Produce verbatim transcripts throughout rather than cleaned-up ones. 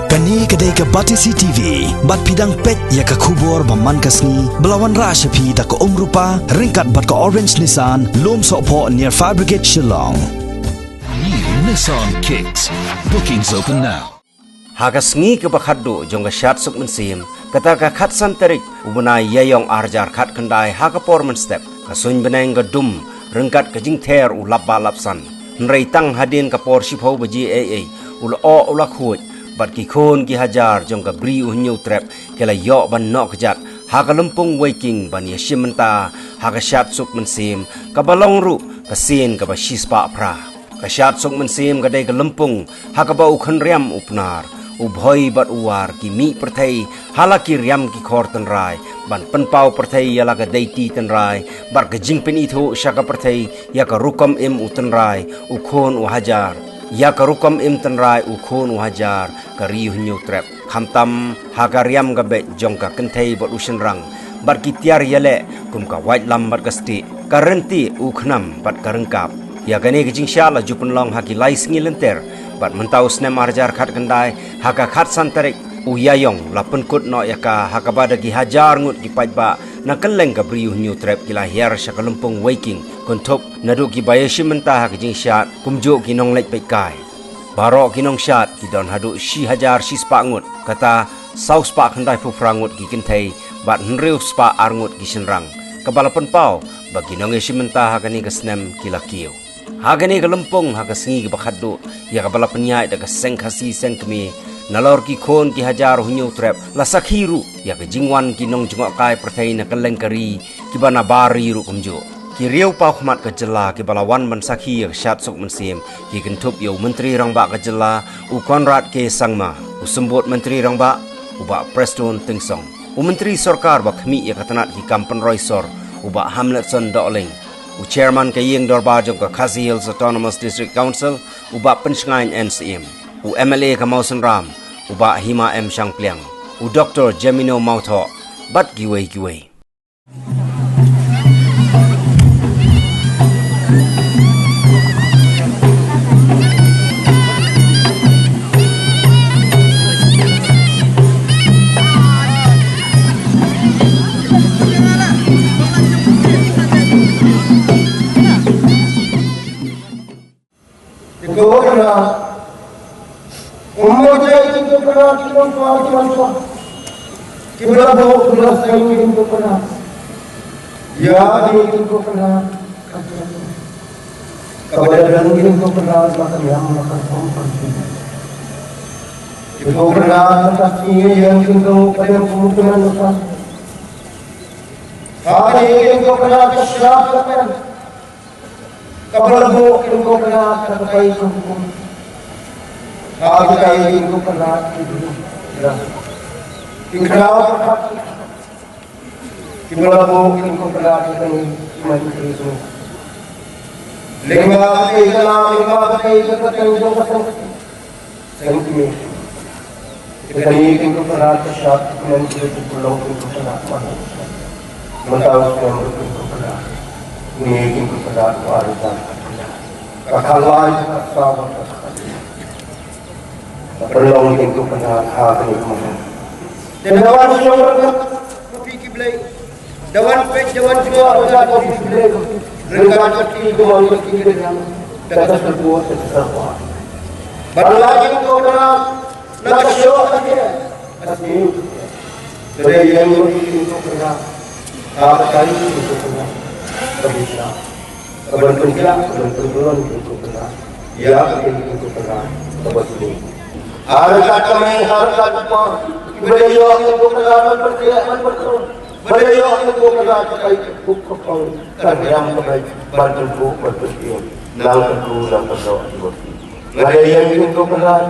Kane ka dei ka Batesi T V, bad phi dang peit ïa ka khubor ba man ka sngi, ba la wanrah sha phi da ka Umrupa, ryngkat bad ka Orange Nissan, Lumsohphoh near Fire Brigade Shillong. New Nissan Kicks. Bookings open now. Ha ka sngi kaba khatduh jong ka Shad Suk Mynsiem, kata ka khatsan tarik u bnai Ïaïong arhajar khatkhyndai ha ka por mynstep, ka suiñ bneng ka dum ryngkat ka jingther u lapbah lapsan. Hynrei tang hadien ka por shiphew baje eiei u la oh u la khuid, bad ki khun ki hajar jong ka Bri U Hynñiewtrep ki la ïoh ban noh kjat ha ka lympung Weiking ban ïashim bynta ha ka Shad Suk Mynsiem, kaba long ruh ka sien kaba shispah phra. Ka Shad Suk Mynsiem ka dei ka lympung ha kaba u Khynriam u Pnar, u Bhoi bad u War ki mih pyrthei ha la ki riam ki khor tynrai ban pynpaw pyrthei ïa la ka deiti tynrai, bad ka jingpynithuh sha ka pyrthei ïa ka rukom im u tynrai u khun u hajar, ïa ka rukom im tynrai u khun u hajar ka Ri U Hynñiewtrep. Khamtam ha ka riam ka beit jong ka kynthei bad u shynrang, bad ki tiar ïaleh kum ka waitlam bad ka stieh, ka ryntieh u khnam bad ka ryngkap. Ïa kane ka jingshad la ju pynlong ha ki lai sngi lynter, bad mynta u snem arhajar khatkhyndai ha ka khatsan tarik u Ïaïong la pynkut noh ïa ka, ha kaba da ki hajar ngut ki paidbah na kylleng ka Bri U Hynñiewtrep ki la hiar sha ka lympung Weiking, kynthup naduh kiba ïashim bynta ha ka jingshad, kumjuh ki nongleit peitkai. Baroh ki nongshad ki don haduh shi hajar shispah ngut, kata saw spah khyndaiphew phra ngut ki kynthei bad hynriew spah ar ngut ki shynrang, kaba la pynpaw ba ki nongïashim bynta ha kane ka snem ki la kiew. Ha kane ka lympung, ha ka sngi kaba khatduh, ïa kaba la pynïaid da ka Seng Khasi Seng Kmie, nalor ki khun ki hajar U Hynñiewtrep, la sakhi ruh ïa ka jingwan ki nongjngohkai pyrthei na kylleng ka ri, kiba na bar ri ruh kumjuh. Ki riewpawkhmat ka jylla kiba la wan ban sakhi ïa ka Shad Suk Mynsiem ki kynthup ïa u Myntri Rangbah ka jylla u Conrad K Sangma, u Symbud Myntri Rangbah u Bah Prestone Tynsong, u Myntri Sorkar ba khmih ïa ka tnat ki kam pynroi sor u Bah Hamletson Dohling, u Chairman ka Ïing Dorbar jong ka Khasi Hills Autonomous District Council u Bah Pynshngaiñ N Syiem, u M L A ka Mawsynram u Bah Hima M Shangpliang, u Doktor Jemino Mawthoh, bad kiwei kiwei. Ki to kynrad. Kumno jai ki to kynrad ki nongkwah ki nongkwah. Ki ba la buh ki ba la seng ki to kynrad. Ïa ki to kynrad. Ka ba la dang ki to kynrad la ka niam la ka rukom ka rukom. Ki to kynrad ka sngi ïa ki to kynrad kum ki man ka. Ha ki to kynrad ka shad ka pen. Kaba la buh ki nongkynrad ka katai ka hukum. Ka katai ki nongkynrad ki nongkynrad. Ki khraw ka khat. Kiba la buh ki nongkynrad ka kani ki man ki nongkynrad. Lengma ka katai ka lam, lengma ka katai ka katai jong ka tang. Seng kmie. Te kane ki nongkynrad ka shad, ki kmen ki ruh ki pynlong ki nongkynrad man. Mynta u snem ruh ki nongkynrad. Kine ki nongkynrad u ar hajar. Ka khalai ka saw ka. Ka pynlong ki nongkynrad ha kane ka mynta. Te da wan shong ruh ka phi ki Blei. Da wan peit, da wan jngoh, da wan peit. Ryngkat ka kti kumne ka kti ka jam. Da ka syrkuh, da ka syrkuh. Bad la jingkynrad, na ka shoh ka jia. Ka sniew. Ka dei ïa ngi ki jingkynrad. Ka batai ki jingkynrad. Ka bisa. Ka ban pynjah, ka ban pynlong ki jingkynrad. Ïa ka jingkynrad. Ka ba sniew. Har kat ka mei, har kat ka por. Ba dei ïoh ki jingkynrad, ban pynkhreh, ban pynlong. Ba dei ïoh ki nongkynrad ka kai ka kup ka pang, ka riam ka beit, ban pynkup ban pyntieng, nang pynku nang pyndoh ki boti. Nga dei ïa ki nongkynrad,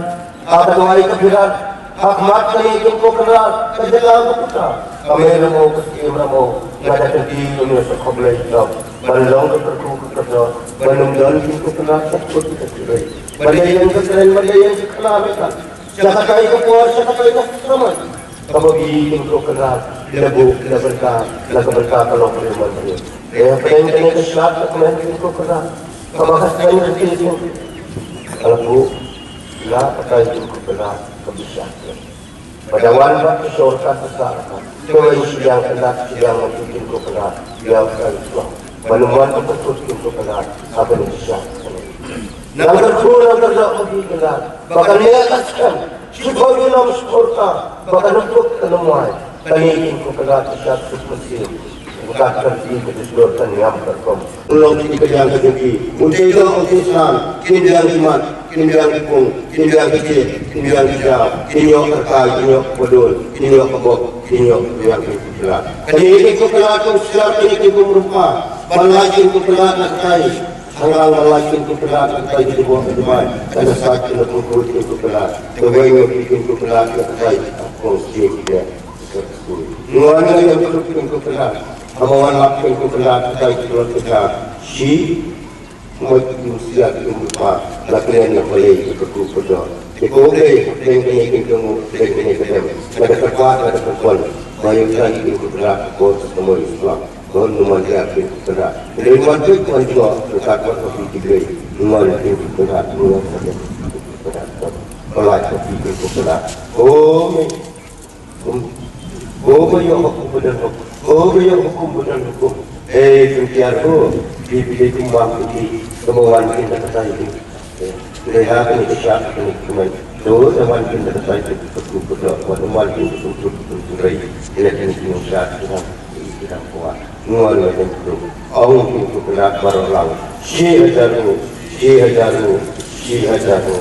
ha ka duwai ka pyrkhat, ha khmat kane ki nongkynrad, ka jaka ka puta, ka mei ramo ka siem ramo, nga da kynti ïa ki nongkynrad khublei jong, ban long ka kyrkhu ka kyrdoh, ban ym don ki nongkynrad ka kut ka kyrdoh. Ba dei ïa ki kren, ba dei ïa ki khlem ka. Sha katai ka por, sha katai ka samai. Kaba ki nongkynrad, la buh, la bynta, la ka bynta ka long ka man ka. Ïa pdeng kane ka shad ka kmen ki nongkynrad. Kaba ka seng ka seng. Ka la buh. Ka katai jong u Kynrad ka bishar. Ba da wan bad ka shorkar ka sah ka. Kawei shiliang Kynrad shiliang ma phi kin ko Kynrad. Ïa ka shlong. Ba nym wan ka kut kin ko Kynrad. Haba nym shisha. Nang kyrkhu nang kyrdoh ma phi Kynrad. Ba kan ïa ka skhem. Shiphew junom shiphew rta. Ba kan nym kut kan nym wai. Kane kin ko Kynrad ka shad suk mynsiem. Ka kyrti ka dusdor kan ïam ka rukom. U long ki ka biang ka jong ki. U tei doh u tei san. Kin biang ki mat, kin biang ki pung, kin biang ki jit, kin biang ki jaw, kin ïoh ka rkai, kin ïoh ka badul, kin ïoh ka bok, kin ïoh ka biang ki pula. Kane ki ko Kynrad kong sla kane ki bym rympa. Ban lait kin ko Kynrad na katai. Hangne ban lait kin ko Kynrad na katai ki bok ka Dubai. Kan sa kin ko Kynrad kin ko Kynrad. Kawei ngi kin ko Kynrad na katai. Kong sla ki. Ngan ngan ïa pynlong pynlong pynlong. Haba wan lap pynlong pynlong, kita ki pynlong pynlong. Shi, mo ki mesti ïa ki pynlong pynlong. La kren la balei ki pynlong pynlong. Ki ko balei, balei kane ki pynlong, balei kane ki pynlong. Nga da kyrpad, nga da kyrpad. Ba ïa kita ki pynlong pynlong, ko sa mo Islam. Ko numan ïa ki pynlong pynlong. Balei numan pynlong pynlong, ko kat wat ko ki balei. Numan ïa ki pynlong pynlong, numan ïa ki pynlong pynlong. Balai ko ki pynlong pynlong. Ko me. Kum, ko ba ïoh hukum badal hukum. Ko ba ïoh hukum badal hukum. Eh, pyntiar ko. Phi, phi dei kum bang phi. Ka ba wan phi na ka tai phi. Eh, dei ha kane ka shah kane ka kmen. To, da wan phi na ka tai phi. Ka kum badal, wan, wan phi na ka kum badal, kum badal. Ila kane ka kum badal, kum badal, kum badal. Wan, wan, wan, wan. Ong phi kum badal, baroh lang. Shi hajar ko, shi hajar ko, shi hajar ko.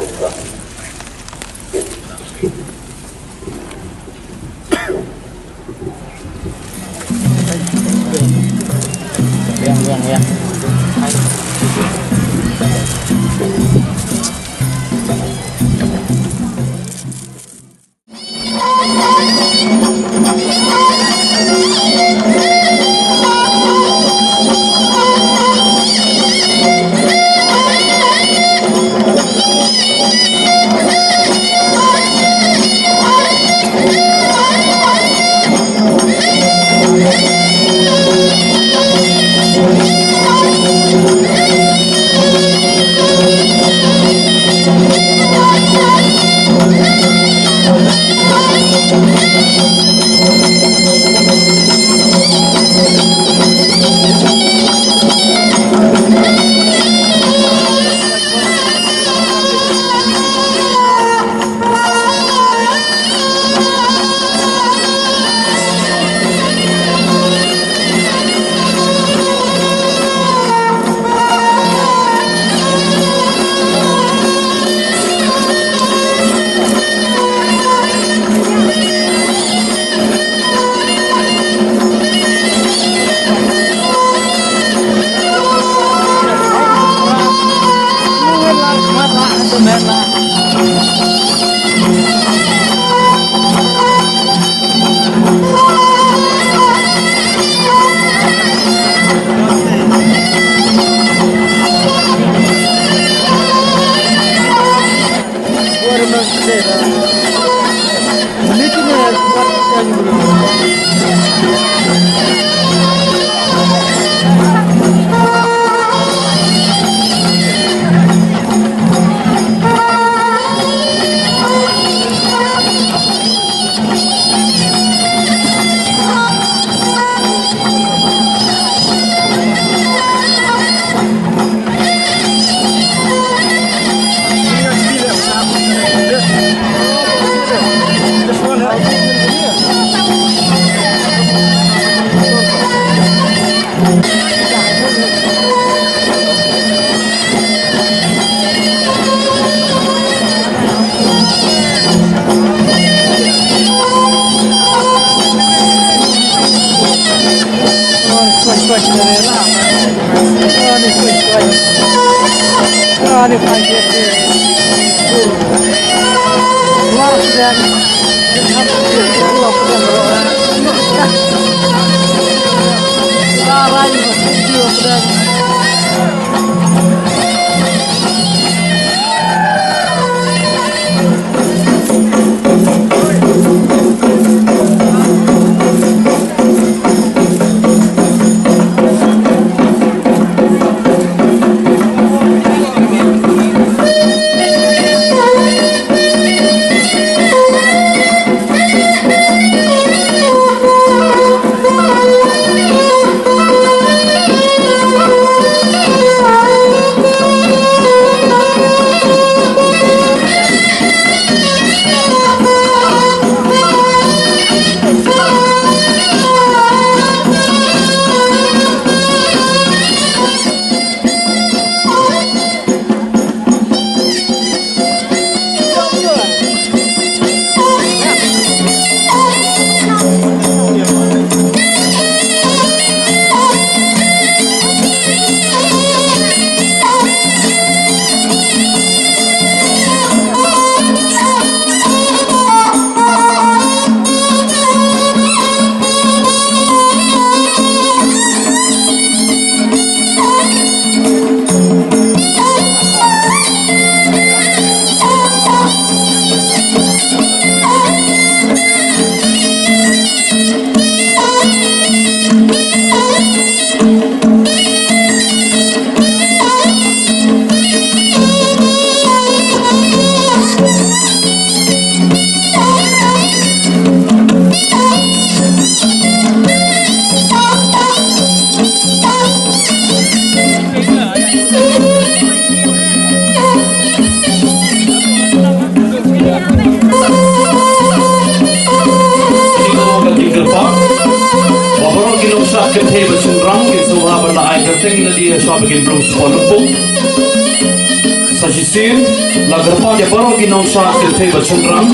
Sa ba kin blung sport lympung. Sa shisien la kyrpad ïa baroh ki nongshad kynthei bad shynrang.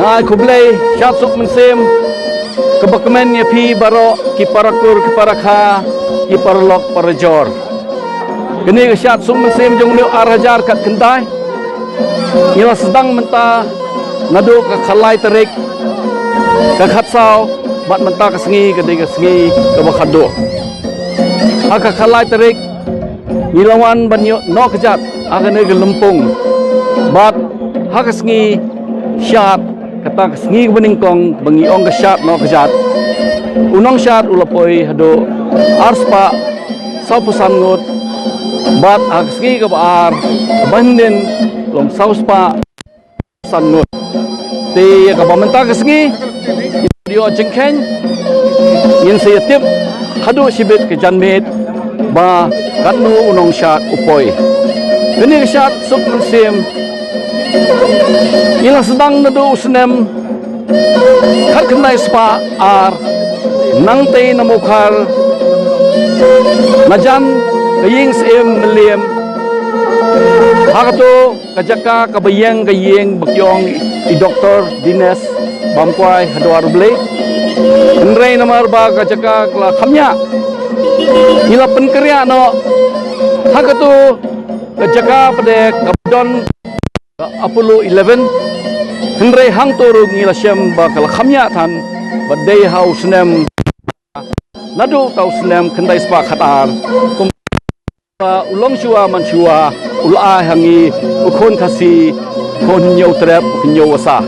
Nga ai khublei, shad suk mynsiem, kaba kmen ïa phi baroh, ki para kur, ki para kha, ki para lok, para jor. Kane ka shad suk mynsiem jong u lyoh ar hajar khatkhyndai, ngi la sdang mynta naduh ka khatlai tarik, ka khatsaw, bad mynta ka sngi, ka dei ka sngi, kaba khatduh. Ha ka khatlai tarik, ngi la wan ban ïoh noh kjat, ha kane ka lympung. Bad, ha ka sngi shad, kata ka sngi kaba nyngkong, ba ngi ong ka shad noh kjat. U nongshad u la poi haduh, ar spah, saw phew san ngut. Bad, ha ka sngi kaba ar, kaba hynnin, long saw spah, san ngut. Te ïa kaba mynta ka sngi, ïa ka jingkheiñ, ngin sa ïa tip, haduh shibit ka janmiet, ba katno u nongshad u poi. Kane ka shad suk mynsiem, ngi la sdang naduh u snem, khatkhyndai spah ar, nangtei na Mawkhar, na jan, ka ïing Syiem Mylliem, ha kato, ka jaka kaba ïeng ka ïing ba ki ong i Doktor Dines Bamkwai ha Dwar U Blei. Hynrei namar ba ka jaka ka la kham ñiah, ngi la pynkynriah noh ha kato ka jaka pat de kaba don ka Apollo eleven. Hynrei hangto ruh ngi la shem ba ka la kham ñiah than, ba dei ha u snem, naduh uta u snem khyndai spah khatar. Kum ba u long shuwa man shuwa, u la ai ha ngi u khun Khasi, khun Hynñiewtrep, Hynñiewbasa.